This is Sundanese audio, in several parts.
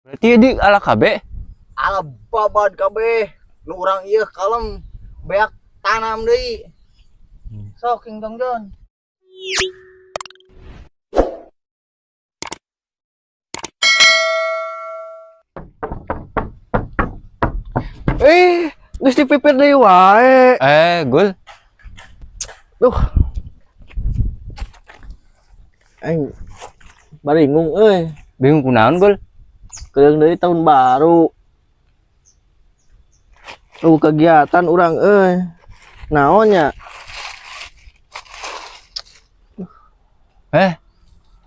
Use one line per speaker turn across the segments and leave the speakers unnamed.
Berarti di ala KB?
Ala babad KB. Nu urang ieu kalem beak tanam deui. Sok King Dongjon.
Geus dipipir deui wae.
Gul.
Duh. Aing baringung euy.
Bingung kunaon, Gul?
Keung deui tahun baru. Tuh kegiatan urang euy. Naon nya?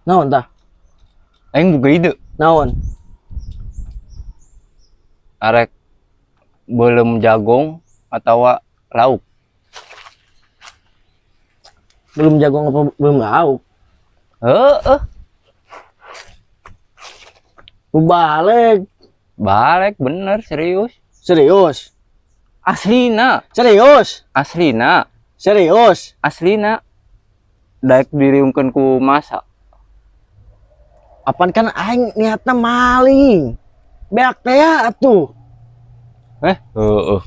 Naon tah?
Aing boga ide.
Naon?
Arek belum jagung atau lauk.
Belum jagung apa belum lauk?
Heeh.
Balik.
Balik bener serius.
Serius.
Aslina.
Serius.
Aslina.
Serius.
Aslina. Daek diriungkeun ku masa.
Apan kan aing niatna maling. Beak teh ya atuh.
Heeh.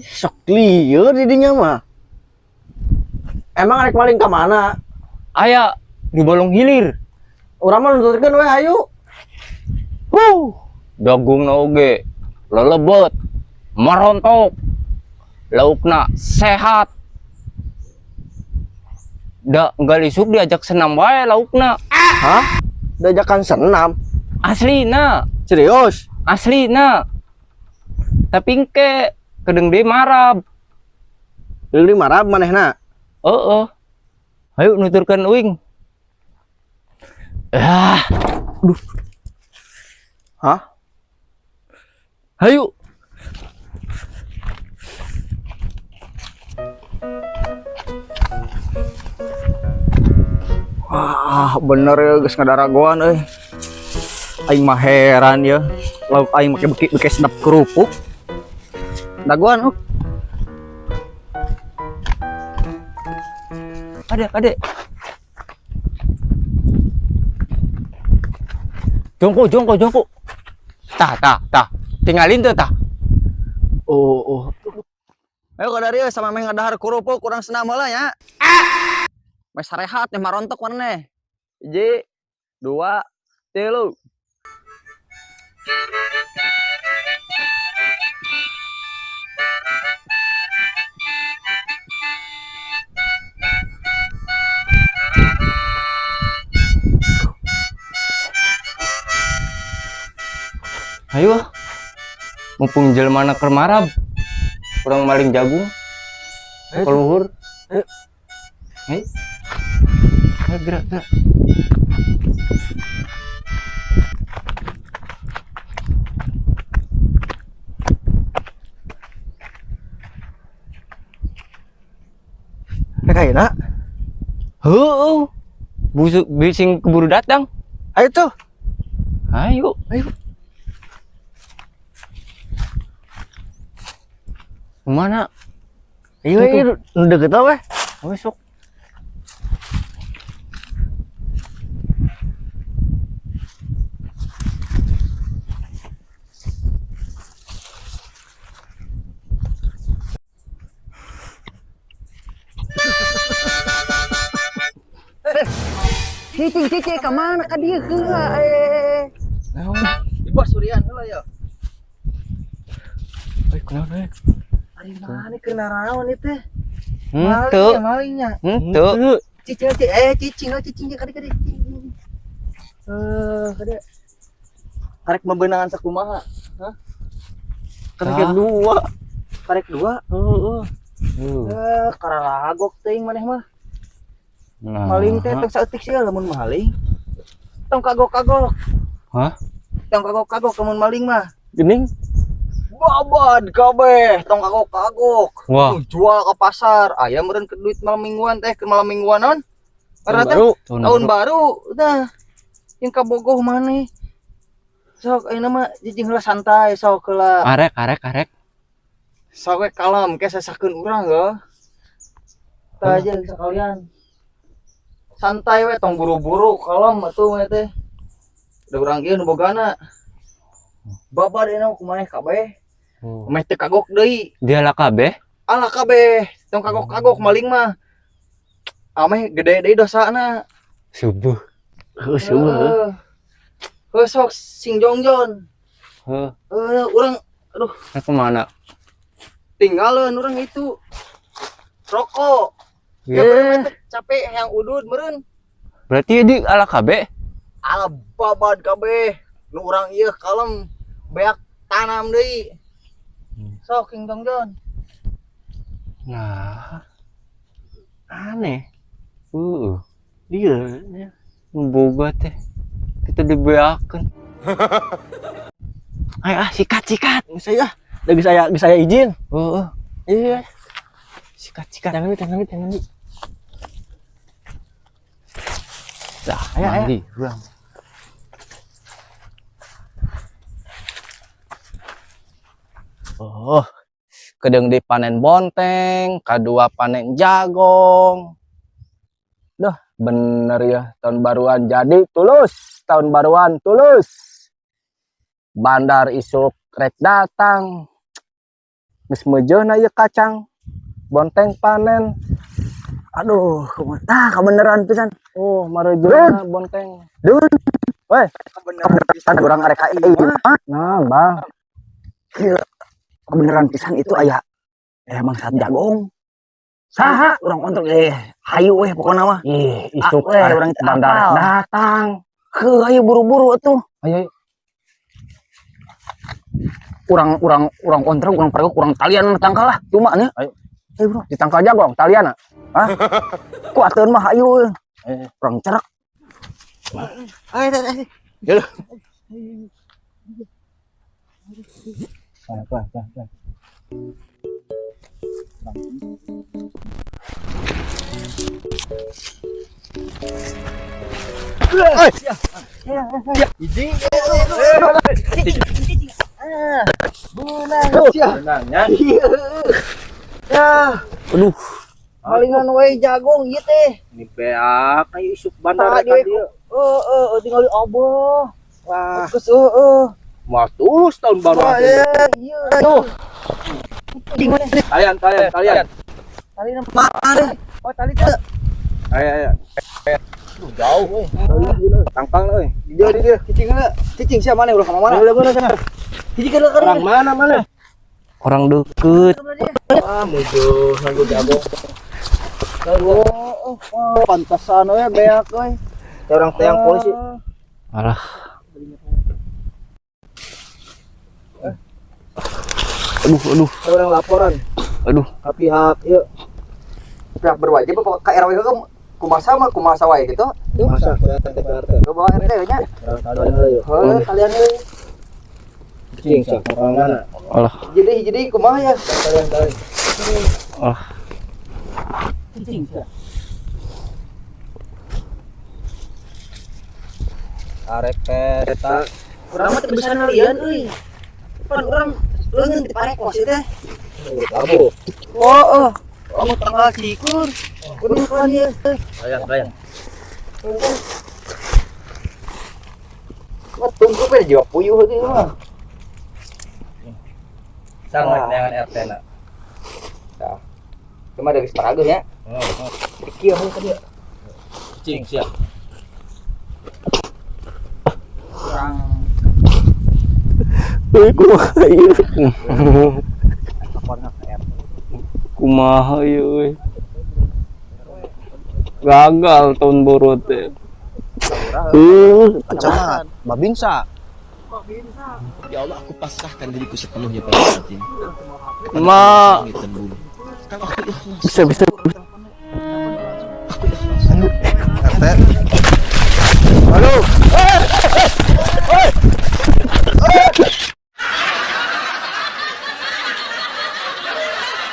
Sok lieur di dinya mah. Emang arek maling ka mana?
Aya di Bolong Hilir.
Urang mah nuturkeun we hayu. Huh.
Dagungna oge lelebet, marontok. Laukna sehat. Da enggal isuk diajak senam wae laukna.
Hah? Diajakan senam?
Aslina.
Serius?
Aslina. Tapi engke kedeng deui marab.
Deui marab manehna?
Heeh. Ayo nuturkeun uing. Ah.
Duh. Hah?
Ayo.
Wah, bener ya geus ngadaragoan euy. Aing mah heran ya. Lauk aing make beki sedap kerupuk. Dagoan, ok.
Ade, ade. Jongko, jongko, jongko. Tah, tah, tah. Tinggalin tuh, tah.
Oh, oh.
Ayo ka dieu sama meh ngadahar kerupuk kurang senam heula nya. Ah! Meh sarehat meh marontok maneh. 1, 2, 3.
Ayo, mumpung jelema keur marab, kurang maling jagung,
Ayo,
keluhur.
Ayo.
Ayo. Ayo, gerak, gerak.
Rek ayeuna?
Heueuh. Busuk bising keburu datang.
Ayo tuh.
Ayo.
Ayo.
Kemana?
Iya, iya, nu deket weh.
Oh, sok.
Cicing, cicing, ke mana ka dieu heula eh.
Naon?
Di bos surian heula ya.
Euy, kunaon euy?
Ari mana keur naraon ieu teh?
Henteu.
Malingnya.
Henteu.
Cicing, cicing, cicing, oh, cicing ka dieu, ka dieu. Ka dieu. Karek membenangan sakumaha? Hah?
Karek dua.
Karek dua?
Heeh.
Karalagok teuing maneh mah.
Nah.
Maling teh tong saeutik sia lamun maling. Tong kagok-kagok.
Hah?
Tong kagok-kagok lamun maling mah.
Gening.
Babad kabeh, tong kagok-kagok.
Wah.
Jual ke pasar. Aya meureun ke duit malam mingguan teh, ke malam mingguan naon?
Tahun baru.
Tahun baru. Dah. Yang kabogoh maneh. Sok ayeuna mah jijing heula santai, sok heula.
Arek, arek, arek.
Sok we kalem ke sasakeun urang heuh. Tah aja sekalian. Santai we tong buru-buru kalem atuh we teh. Da urang ieu nu bogana. Babad ini kumaha kabeh.
Oh.
Meh teu kagok deui.
Diala kabeh?
Alah kabeh, tong kagok-kagok maling mah. Ameh gede deui dosana.
Subuh.
Heuh, seueuh.
Heuh, sok sing jongjon.
Heuh,
Eh, urang
nah, kemana?
tinggalin urang itu. Rokok.
Ya.
Ya, capek yang udud meureun.
Berarti di ala kabeh?
Ala babad kabeh. Nu urang ieu kalem beak tanam deui. Sok sing jongjon.
Nah,
Aneh.
heeh.
Iya.
Boga teh. Kita dibeakeun. Ayo ah, sikat sikat.
Geus aya. Da geus aya izin.
Heeh,
Iya.
sikat sikat.
Tangan di, tangan di, tangan di.
Dah,
Ayo, ayo.
mandi urang.
Oh, kedeung dipanen bonteng, kadua panen jagong. Duh, bener ya, tahun baruan jadi tulus, tahun baruan tulus. Bandar isuk rek datang. Geus meujeuna ieu kacang. Bonteng panen.
Aduh, kumaha tah kabeneran pisan.
Oh, marejeuna bonteng.
Dun.
Weh,
Kebeneran urang arek ka imah.
Nah, Bang.
Kebeneran pisan itu aya bangsat jagong. Saha urang kontrol hayu weh pokona mah.
Ih, isuk
Ah, weh, urang teu
bandar rek
apal.
datang.
Heuh, hayu buru-buru atuh.
Ayo, ayo.
Urang urang urang kontrol, urang pergok, urang talian tangkal lah. Cuma nya.
Ayo.
Ayo bro,
Ditangkal jagong taliana. Hah?
Kuateun mah hayu.
Eh.
Urang cerak.
Ayo, ayo, ayo.
Pelan, pelan, pelan, pelan. Benangnya.
Ya,
Aduh,
malingan we jagong ieu teh.
Ini beak ayo isuk bandar
Tadi
rek ka dieu.
Heeh, tinggal di abah.
Wah,
Geus heeh.
mah tulus tahun baru.
Wah,
atuh.
iya. Aduh.
Talian, talian, talian.
Tali mana? Oh, tali teh.
Ayo, ayo. Aduh, jauh euy. Tangkal euy.
Di dia, di dia. Cicing heula. Cicing sia mana ulah ka mana?
Ulah, ulah, ulah.
Cicing heula ka
Orang mana mana?
Orang deket.
Ah, mujuh nganggo jago.
Oh, oh, pantesan we beak euy.
Orang teang polisi.
Alah,
aduh, aduh.
Orang laporan
aduh.
ke pihak ieu.
Pihak berwajib apa ka RW ke kumaha mah kumaha wae gitu.
Masa RT RT.
Ke bawah RT nya.
Orang talian heula yeuh.
Heuh, kalian euy.
Cicing sia, orang mana?
Alah,
Jadi kumaha ya?
Talian, talian.
alah.
Cicing sia.
Arek peta.
Urang mah teu bisa nalian euy. Pan urang leungeun di parekos ieu teh.
Labu.
Oh, oh. Oh, tanggal sikur. Kudu kan ieu.
Talian, talian.
Mah tunggu we jiwa puyuh ieu mah.
Sang rek neangan RT na.
Cuma dari separageus nya.
Oh,
Kieu heuh ka dieu.
Cicing sia.
Urang
Euy, kumaha ieu?
laporna ka RT.
Kumaha ieu euy? Gagal tahun baru teh.
Camat, Babinsa.
Ya Allah, aku pasrahkan diriku sepenuhnya pada saat ini.
Ma,
Langit dan bumi. Kalau aku ikhlas,
bisa bisa.